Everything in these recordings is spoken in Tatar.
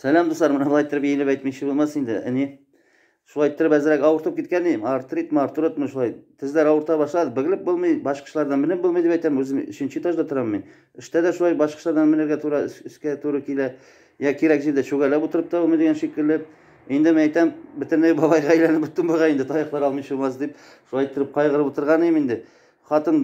Сәлам, дуслар, менә болай иттереп иелеп әйтмичә булмас инде. Әни, шулай иттереп әзрәк авыртып киткән идем. Артритмы, артритмы шулай. Тезләр авырта башлады. Бөгелеп булмый, башкычлардан менеп булмый дип әйтәм. Үзем өченче этажда торам мин. Эштә дә шулай башкычлардан менергә туры өскә туры килә. Я кирәк җирдә чүгәләп утырып та булмый дигән шикелле. Инде мин әйтәм, бөтенләй бабайга әйләнеп беттем бугай инде, таяклар алмыйча булмас дип, шулай иттереп кайгырып утырган идем инде. Хатын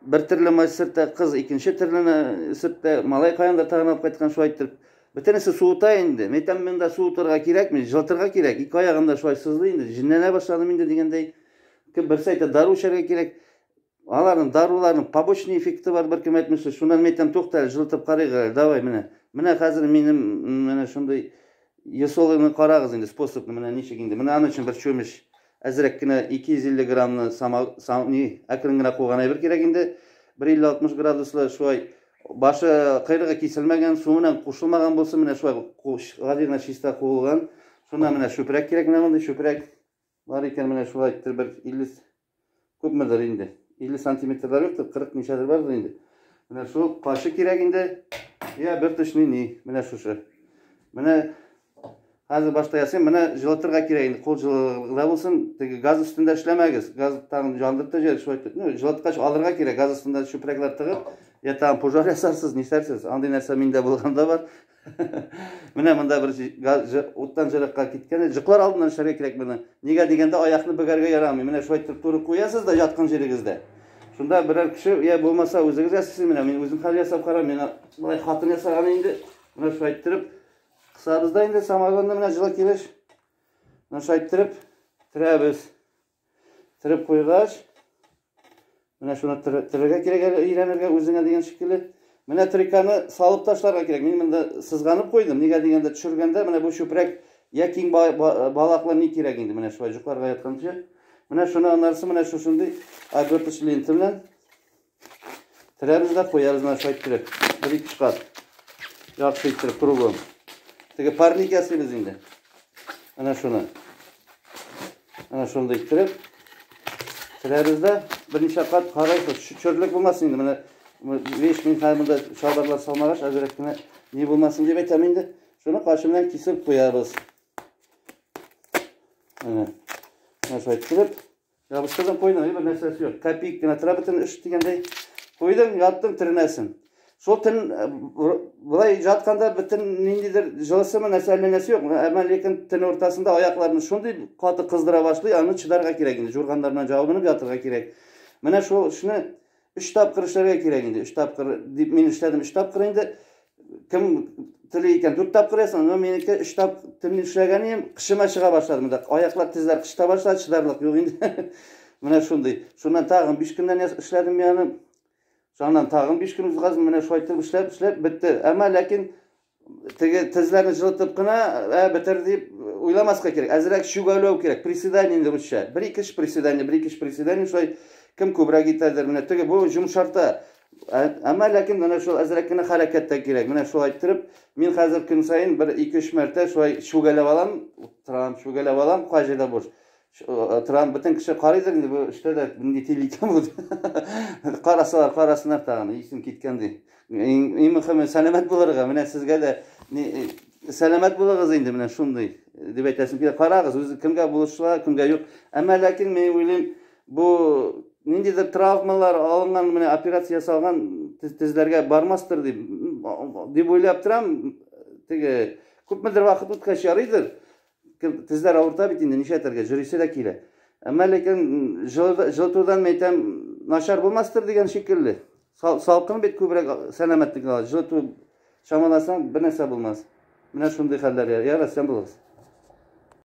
бер төрле мазь сөртә, кыз икенче төрле сөртә, малай каяндыр тагын алып кайткан шулай иттереп. Бөтенесе суыта инде. Мин әйтәм, монда суытырга кирәкми, җылытырга кирәк. Ике аягым да шулай сызлый инде, җенләнә башладым инде дигәндәй. Кем берсе әйтә, дару эчәргә кирәк. Аларның даруларның побочный эффекты бар, беркем әйтмешли. Шуннан мин әйтәм, тукта әле, җылытып карыйк әле, давай менә. Менә хәзер минем менә шундый Есолыйны карагыз инде, способны менә ничек инде. Менә аның өчен бер чүмеч әзрәк кенә 250 граммны сама, сам, ни, әкрен генә куган әйбер кирәк инде. 150-60 градуслы шулай башы кыйрыгы киселмәгән, су белән кушылмаган булсын, менә шулай гади генә чиста куылган. Шуннан менә чүпрәк кирәк, менә мондый чүпрәк бар икән, менә шулай иттереп бер 50 күпмедер инде. 50 сантиметрлар юктыр, 40 ничәдер бардыр инде. Менә шул кашы кирәк инде. Я бер тышны ни, менә шушы. Менә хәзер башта ясыйм, менә җылытырга кирәк инде, кул җылылыгында булсын. Теге газ өстендә эшләмәгез. Газ тагын яндырып та җибәрер, шулай итеп. Ну, җылыткач алырга кирәк, газ өстендә чүпрәкләр тыгып, я тагын пожар ясарсыз, нишләрсез. Андый нәрсә миндә булган да бар. Менә монда бер уттан җырыкка киткән. Җыклар алдыннан эшләргә кирәк моны. Нигә дигәндә аякны бөгәргә ярамый. Менә шулай итеп туры куясыз да яткан җирегездә. Шунда берәр кеше я булмаса үзегез ясыйсыз менә мин үзем хәл ясап карам. Миңа болай хатын ясаган инде. Менә шулай иттереп кысабыз да инде самогонны менә җылы килеш. Менә шулай иттереп терәбез. Тереп куйгач, менә шуны терергә кирәк әле, өйрәнергә үзеңә дигән шикелле. Менә триканы салып ташларга кирәк. Мин монда сызганып куйдым. Нигә дигәндә төшергәндә менә бу чүпрәк я киң балаклы ни кирәк инде менә шулай җокларга ятканчы. Менә шуны аннарысы менә шушындый обертыш лента белән Терәбез дә куябыз менә шулай иттереп. Бер-ике кат. Яхшы иттереп кругом. Теге парник ясыйбыз инде. Менә шуны. Менә шундый иттереп. Терәбез дә берничә кат карайбыз. Чөрлек булмасын инде. Менә биш мин хәзер монда чалбарлар салмагач, әзрәк кенә ни булмасын дип әйтәм инде. Шуны кашы белән кисеп куябыз. Менә. Менә шулай иттереп. Ябыштырдым, куйдым, бер нәрсәсе юк. Копейк кенә тора бөтен эш дигәндәй. Куйдың, яттың, теренәсең. Шул төн э, болай жатканда бөтен ниндидер җылысымы нәрсә әллә нәрсә юк. Әмма ләкин төн уртасында аякларны шундый каты кыздыра башлый, аны чыдарга кирәк инде. Журганнар белән җабынып ятырга кирәк. Менә шул эшне өч тапкыр эшләргә кирәк инде. Өч тапкыр дип мин эшләдем өч тапкыр инде. Кем тели икән, дүрт тапкыр ясам, но минеке өч тапкыр төн эшләгән идем, кышыма чыга башлады монда. Аяклар, тезләр кышта башлады, чыдарлык юк инде. Менә шундый. Шуннан тагын 5 көннән эшләдем мин аны. Шуннан тагын 5 көн узгач, менә шулай итеп эшләп, эшләп бетте. Әмма ләкин теге тезләрне җылытып кына, ә, бетер дип уйламаска кирәк. Әзрәк чүгәләү кирәк. Приседание инде русча. Бер-ике эш приседание, бер-ике эш приседание шулай кем күбрәк итәдер. Менә теге бу йомшарта. Әмма ләкин менә шул әзрәк кенә хәрәкәт тә кирәк. Менә шулай иттереп, мин хәзер көн саен бер ике-өч мәртә шулай чүгәләп алам, торам, чүгәләп алам, кай җирдә буш. Торам, бөтен кеше карыйдыр инде бу эштә дә нинди тил икән бу. Карасалар, карасыннар тагын, исем киткән ди. Иң мөхиме сәламәт булырга. Менә сезгә дә сәламәт булыгыз инде менә шундый дип әйтәсем килә. Карагыз, үзе кемгә булыша, кемгә юк. Әмма ләкин мин уйлыйм, бу ниндидер травмалар алынган, менә операция ясалган тезләргә бармастыр дип дип уйлап торам. Теге күпмедер вакыт үткәч ярыйдыр. Тезләр авырта бит инде, нишләтергә, җөрисе дә килә. Әмма ләкин җылытудан мен әйтәм, начар булмастыр дигән шикелле. Салкын бит күбрәк сәламәтлек ала. Җылыту чамаласаң, бер нәрсә булмас. Менә шундый хәлләр. Ярар, сән булыгыз.